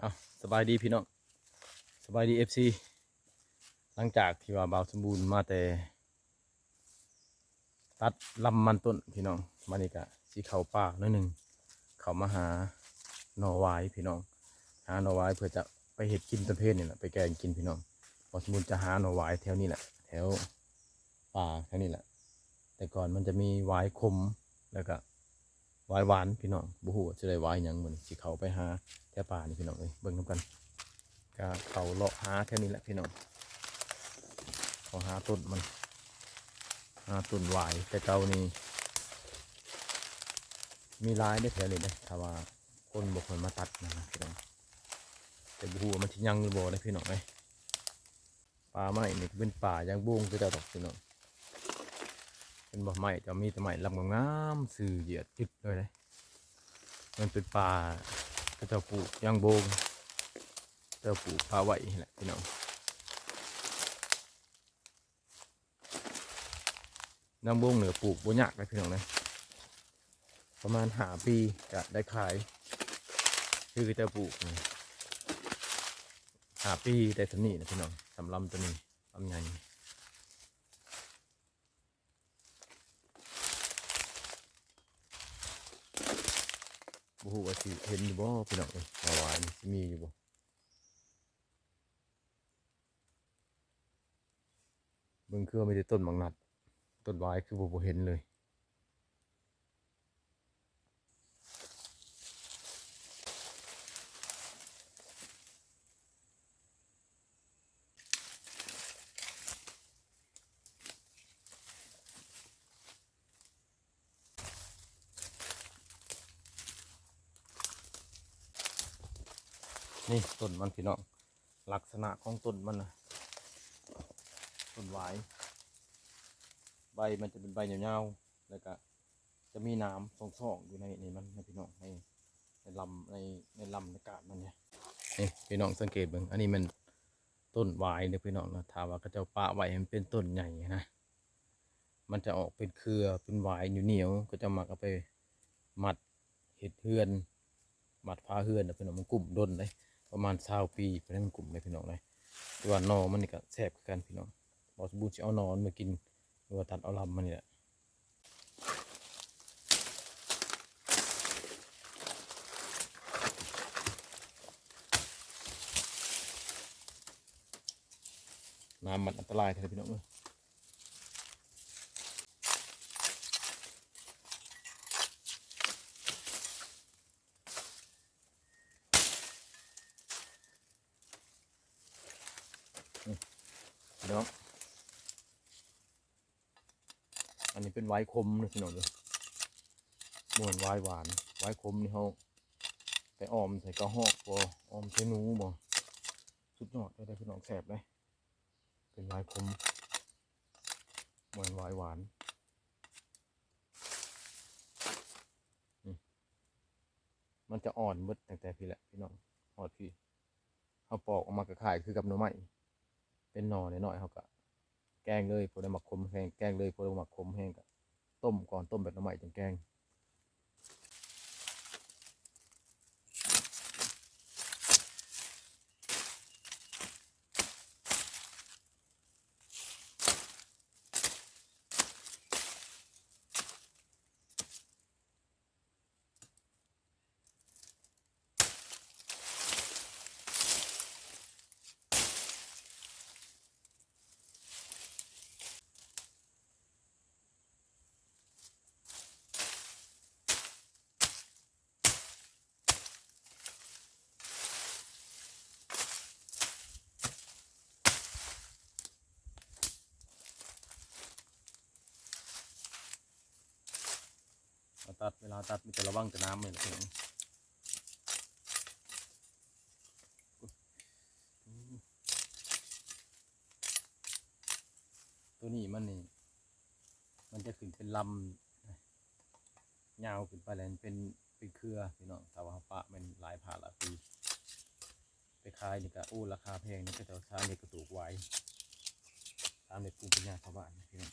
ເອົາ ສະບາຍດີພີ່ນ້ອງ ສະບາຍດີ ເອັຟຊີ ຫຼັງຈາກທີ່ວ່າບ່າວສົມບູນມາແຕ່ຕັດລຳມັນຕົ້ນພີ່ນ້ອງ ມານີ້ກະຊິເຂົ້າປ່າໜ້ອຍໜຶ່ງ ເຂົ້າມາຫາໜໍ່ຫວາຍພີ່ນ້ອງ ຫາໜໍ່ຫວາຍເພື່ອຈະໄປເຮັດກິນຕອນເພນນີ້ແຫຼະ ໄປແກງກິນພີ່ນ້ອງ. ບ່າວສົມບູນຈະຫາໜໍ່ຫວາຍແຖວນີ້ແຫຼະ ແຖວປ່າແຖວນີ້ແຫຼະ ແຕ່ກ່ອນມັນຈະມີຫວາຍຂົມ ແລ້ວກະ ຫວາຍຫວານພີ່ນ້ອງ ບໍ່ຮູ້ວ່າຊິໄດ້ຫວາຍຫຍັງ ມື້ນີ້ຊິເຂົ້າໄປຫາແຖວປ່ານີ້ພີ່ນ້ອງເອີຍ ເບິ່ງນຳກັນ ກະເຂົ້າເລາະຫາແຖວນີ້ແຫຼະພີ່ນ້ອງ ເຂົ້າຫາຕົ້ນມັນ ຫາຕົ້ນຫວາຍ ແຕ່ເກົ່ານີ້ມີຫຼາຍເດ້ແຖວນີ້ເດ້ ຖ້າວ່າຄົນບໍ່ຄ່ອຍມາຕັດນະພີ່ນ້ອງ ແຕ່ບໍ່ຮູ້ວ່າມັນຊິຍັງຫຼືບໍ່ເດ້ພີ່ນ້ອງເອີຍ. ປ່າໄມ້ນີ້ກະເປັນປ່າຢາງໂບງເຂົາເຈົ້າດອກພີ່ນ້ອງ ເຫັນບໍ່ ໄມ້ເຈົ້າມີແຕ່ໄມ້ລຳງາມໆ ຊື່ຢຽດຈຶດເລີຍເດ້ ມັນເປັນປ່າເຂົາເຈົ້າປູກຢາງໂບງ ເຂົາເຈົ້າປູກປະໄວ້ຫັ້ນແຫຼະພີ່ນ້ອງ. ນາງບົງນີ້ກະປູກບໍ່ຍາກເດ້ພີ່ນ້ອງເດີ ປະມານຫ້າປີກະໄດ້ຂາຍ ຄືເຂົາເຈົ້າປູກນີ້ ຫ້າປີໄດ້ສ່ຳນີ້ນະພີ່ນ້ອງ ສ່ຳລຳໂຕນີ້ ລຳໃຫຍ່. ບໍ່ຮູ້ວ່າຊິເຫັນຢູ່ບໍ່ພີ່ນ້ອງເອີຍ ວ່າຫວາຍຊິມີຢູ່ບໍ່. ເບິ່ງຄືວ່າມີແຕ່ຕົ້ນໝາກນັດ ຕົ້ນຫວາຍຄືວ່າບໍ່ເຫັນເລີຍ. ນີ້ຕົ້ນມັນພີ່ນ້ອງ ລັກສະນະຂອງຕົ້ນມັນນະ ຕົ້ນຫວາຍ ໃບມັນຈະເປັນໃບຍາວໆ ແລ້ວກະຈະມີໜາມຊ່ອງໆຢູ່ໃນ ໃນມັນນະພີ່ນ້ອງ ໃນ ໃນລຳ ໃນ ໃນລຳໃນກ້ານມັນນີ້. ນີ້ພີ່ນ້ອງສັງເກດເບິ່ງ ອັນນີ້ແມ່ນຕົ້ນຫວາຍເດີພີ່ນ້ອງນະ ຖ້າວ່າເຂົາເຈົ້າປະໄວ້ໃຫ້ມັນເປັນຕົ້ນໃຫຍ່ນະ ມັນຈະອອກເປັນເຄືອ ເປັນຫວາຍໜຽວໆ ເຂົາເຈົ້າມັກເອົາໄປມັດເຮັດເຮືອນ ມັດຝາເຮືອນນະພີ່ນ້ອງ ມັນກຸ້ມດົນເດ້ ປະມານຊາວປີພຸ້ນໃດມັນກຸ້ມເດ້ພີ່ນ້ອງເດ້. ແຕ່ວ່າໜໍ່ມັນນີ້ກະແຊບຄືກັນພີ່ນ້ອງ ບ່າວສົມບູນຊິເອົາໜໍ່ມັນມາກິນ ຫຼືວ່າຕັດເອົາລຳມັນນີ້ແຫຼະ. ໜາມມັນອັນຕະລາຍແທ້ພີ່ນ້ອງເອີຍ. ພີ່ນ້ອງ ອັນນີ້ເປັນຫວາຍຂົມເດີພີ່ນ້ອງເດີ ບໍ່ແມ່ນຫວາຍຫວານ. ຫວາຍຂົມນີ້ເຮົາໄປອອມໃສ່ກະຮອກບໍ ອອມໃສ່ໜູບໍ ສຸດຍອດເລີຍເດີພີ່ນ້ອງ ແຊບເດ້. ເປັນຫວາຍຂົມ ບໍ່ແມ່ນຫວາຍຫວານ. ນີ້ ມັນຈະອ່ອນເບິດຕັ້ງແຕ່ພີ້ແຫຼະພີ່ນ້ອງ ຮອດພີ້ ເຮົາປອກອອກມາກະຄ້າຍຄືກັບໜໍ່ໄມ້ ເປັນໜໍ່ນ້ອຍໆ ເຮົາກະແກງເລີຍ ຜູ້ໃດມັກຂົມແຮງແກງເລີຍ ຜູ້ໃດບໍ່ມັກຂົມແຮງກະຕົ້ມກ່ອນ ຕົ້ມແບບໜໍ່ໄມ້ຈັ່ງແກງ. ເອົາຕັດ ເວລາຕັດມີແຕ່ລະວັງແຕ່ນ້ຳນີ້ແຫຼະພີ່ນ້ອງ. ໂຕນີ້ມັນນີ້ ມັນຈະຂຶ້ນເປັນລຳ ຍາວຂຶ້ນໄປແລ້ວເປັນ ເປັນເຄືອພີ່ນ້ອງ. ຖ້າວ່າເຮົາປະແມ່ນຫຼາຍພາຫຼາຍປີ ໄປຂາຍນີ້ກະ ໂອ້ ລາຄາແພງນະ ເຂົາເຈົ້າສາມເຫຼັກກະໂຕກຫວາຍ ສາມເຫຼັກພູມປັນຍາຊາວບ້ານນະພີ່ນ້ອງ.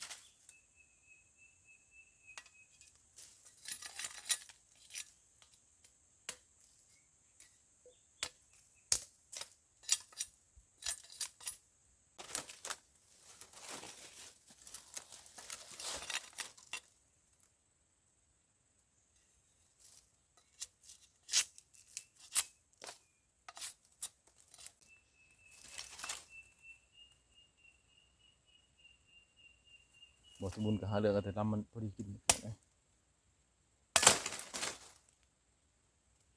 ບໍ່ສົມບູນກໍຫາເລືອກເອົາແຕ່ລຳມັນພໍດີກິນ.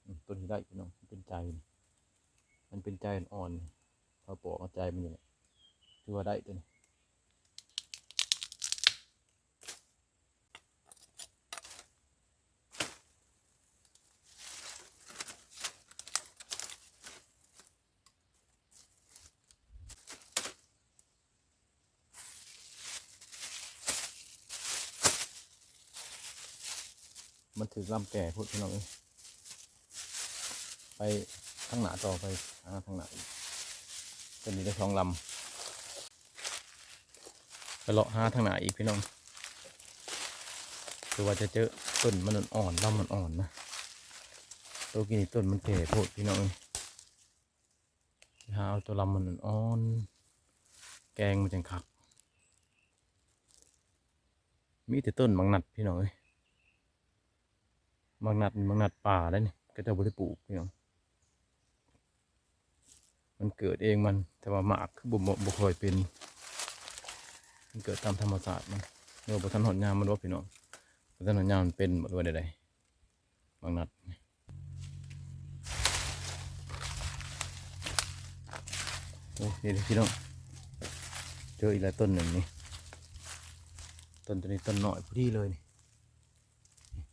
ອືມ ຕົ້ນນີ້ໄດ້ພີ່ນ້ອງ ມັນເປັນໃຈ ມັນເປັນໃຈອ່ອນໆ ເຮົາປອກເອົາໃຈມັນນີ້ແຫຼະ ຖືວ່າໄດ້ຕົວນີ້. ມັນຖືກລຳແກ່ໂພດພີ່ນ້ອງເອີຍ. ໄປທາງໜ້າຕໍ່ ໄປຫາທາງໜ້າອີກ. ຕົວນີ້ໄດ້ສອງລຳ. ໄປເລາະຫາທາງໜ້າອີກພີ່ນ້ອງ ເພື່ອວ່າຈະເຈີຕົ້ນມັນອ່ອນໆ ລຳມັນອ່ອນນະ. ໂຕກີ້ນີ້ຕົ້ນມັນແກ່ໂພດພີ່ນ້ອງເອີຍ. ຫາເອົາຕົວລຳມັນອ່ອນໆ ແກງມັນຈັ່ງຄັກ. ມີແຕ່ຕົ້ນໝາກນັດພີ່ນ້ອງເອີຍ. ໝາກນັດນີ້ ໝາກນັດປ່າເດ້ນີ້ ເຂົາເຈົ້າບໍ່ໄດ້ປູກພີ່ນ້ອງ. ມັນເກີດເອງມັນ ແຕ່ວ່າໝາກຄືບໍ່ ບໍ່ ບໍ່ຄ່ອຍເປັນ. ມັນເກີດຕາມທຳມະຊາດມັນ ຫຼືວ່າບໍ່ທັນຮອດຍາມມັນບໍພີ່ນ້ອງ. ບໍ່ທັນຮອດຍາມມັນເປັນບໍ ຫຼືວ່າໃດໆ ໝາກນັດ. ໂອ້ ນີ້ເດ້ພີ່ນ້ອງ ເຈີອີກແລ້ວຕົ້ນໜຶ່ງນີ້. ຕົ້ນໂຕນີ້ຕົ້ນນ້ອຍພໍດີເລີຍນີ້. ນີ້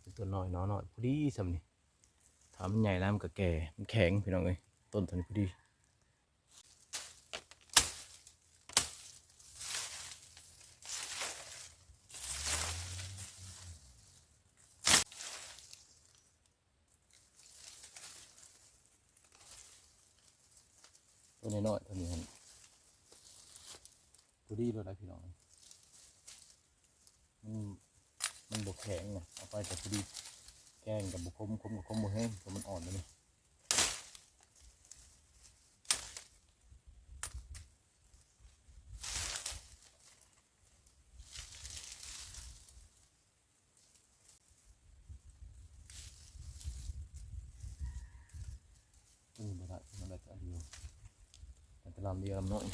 ເປັນຕົ້ນນ້ອຍ ໜໍ້ນ້ອຍພໍດີຊ່ຳນີ້. ຖ້າມັນໃຫຍ່ແລ້ວມັນກໍແກ່ ມັນແຂງພີ່ນ້ອງເອີຍ. ຕົ້ນໂຕນີ້ພໍດີ. ໂຕນ້ອຍໆ ໂຕນີ້ຫັ້ນ ພໍດີໂລດໄດ໋ພີ່ນ້ອງ. ມັນ ມັນບໍ່ແຂງນະ ເອົາໄປກໍພໍດີ ແກງກໍບໍ່ຂົມ ຂົມກໍຂົມບໍ່ແຮງ ເພາະມັນອ່ອນແລ້ວນີ້. ຕົວນີ້ບໍ່ໄດ້ ມັນໄດ້ແຕ່ອັນດຽວ ໄດ້ແຕ່ລຳດຽວລຳນ້ອຍ.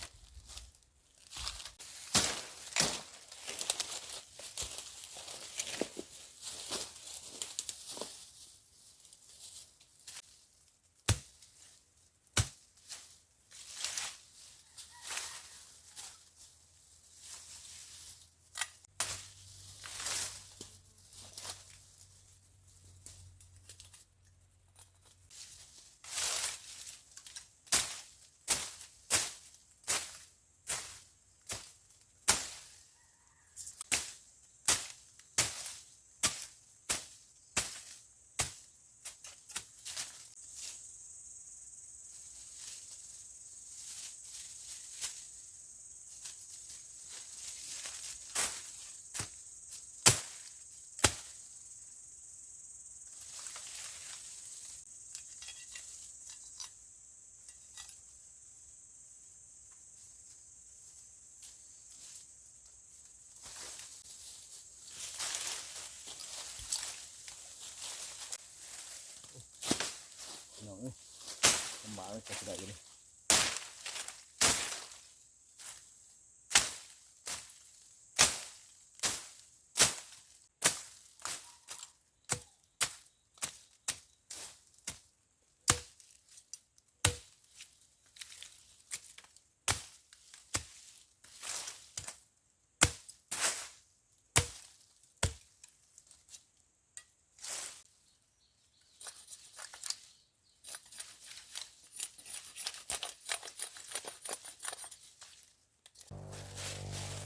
ພີ່ນ້ອງເອີຍ ລຳບາກເລີຍ ກວ່າຊິໄດ້ຢູ່ນີ້.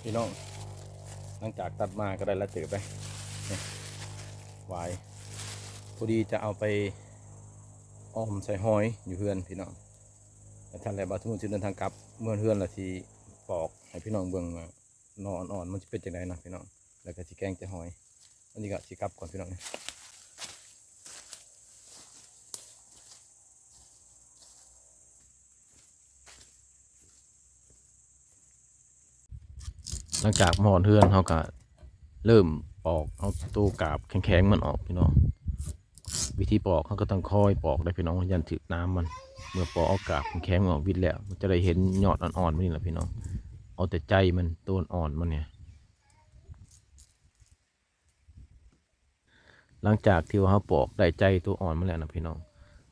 ພີ່ນ້ອງ ຫຼັງຈາກຕັດມາກໍໄດ້ຫຼາຍເຕີບເດ້ ຫວາຍ ພໍດີຈະເອົາໄປອ່ອມໃສ່ຫອຍຢູ່ເຮືອນພີ່ນ້ອງ. ແລ້ວທັນແລ້ວ ບ່າວສະໝຸນຊິເດີນທາງກັບເມືອເຮືອນ ແລ້ວຊິປອກໃຫ້ພີ່ນ້ອງເບິ່ງວ່າໜໍ່ອ່ອນໆ ມັນຊິເປັນຈັ່ງໃດນະພີ່ນ້ອງ ແລ້ວກໍຊິແກງໃສ່ຫອຍ. ອັນນີ້ກໍຊິກັບກ່ອນພີ່ນ້ອງ. ຫຼັງຈາກມາຮອດເຮືອນ ເຮົາກະເລີ່ມປອກເອົາໂຕກາບແຂງໆມັນອອກພີ່ນ້ອງ. ວິທີປອກ ເຮົາກໍຕ້ອງຄ່ອຍປອກເດ້ພີ່ນ້ອງ ຢ້ານຖືກນ້ຳມັນ. ເມື່ອປອກເອົາກາບແຂງໆອອກ ວິດແລ້ວ ມັນຈະໄດ້ເຫັນຍອດອ່ອນໆມັນນີ້ລະພີ່ນ້ອງ. ເອົາແຕ່ໃຈມັນ ໂຕອ່ອນມັນນີ້. ຫຼັງຈາກທີ່ວ່າເຮົາປອກໄດ້ໃຈຕົວອ່ອນມາແລ້ວນະພີ່ນ້ອງ,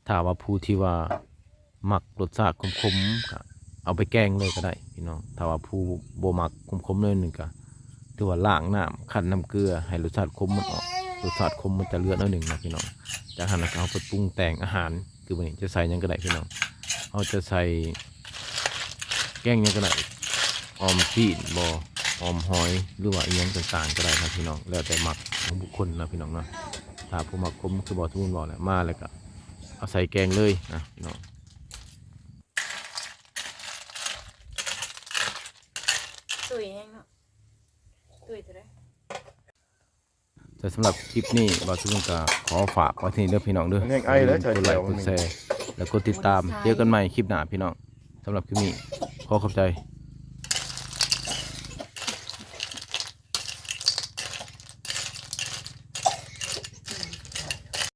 ຖ້າວ່າຜູ້ທີ່ວ່າມັກລົດຊາດຂົມໆ ກໍເອົາໄປແກງເລີຍກໍໄດ້ພີ່ນ້ອງ. ຖ້າວ່າຜູ້ບໍ່ມັກຂົມໆໜ້ອຍໜຶ່ງ ກໍຖືວ່າລ້າງນ້ຳ ຄັ້ນນ້ຳເກືອໃຫ້ລົດຊາດຂົມມັນອອກ, ລົດຊາດຂົມມັນຈະເຫຼືອໜ້ອຍໜຶ່ງນະພີ່ນ້ອງ. ຈາກນັ້ນກໍເອົາໄປປຸງແຕ່ງອາຫານ ຄືມື້ນີ້ຈະໃສ່ຫຍັງກໍໄດ້ພີ່ນ້ອງ, ເຮົາຈະໃສ່ແກງຫຍັງກໍໄດ້, ອອມຊີ້ນບໍ ອອມຫອຍ ຫຼືວ່າອີ່ຫຍັງຕ່າງໆກໍໄດ້ນະພີ່ນ້ອງ, ແລ້ວແຕ່ມັກຂອງບຸກຄົນນະພີ່ນ້ອງເນາະ. ຖ້າຜູ້ມັກຂົມ ຄືບໍ່ສົມບູນບອກແຫຼະ ມາແລ້ວກໍເອົາໃສ່ແກງເລີຍນະພີ່ນ້ອງ. ຕຸ້ຍແຮງເນາະ ຕຸ້ຍເທົ່າໃດ? ແຕ່ສຳລັບຄລິບນີ້ ບ່າວສຸວົງກໍຂໍຝາກໄວ້ເທົ່ານີ້ເດີພີ່ນ້ອງເດີ. ແຮງໄອແລ້ວ ກົດໄລ ກົດແຊ ແລະ ກົດຕິດຕາມ. ເຈີກັນໃໝ່ຄລິບໜ້າພີ່ນ້ອງ. ສຳລັບຄລິບນີ້ ຂໍຂອບໃຈ.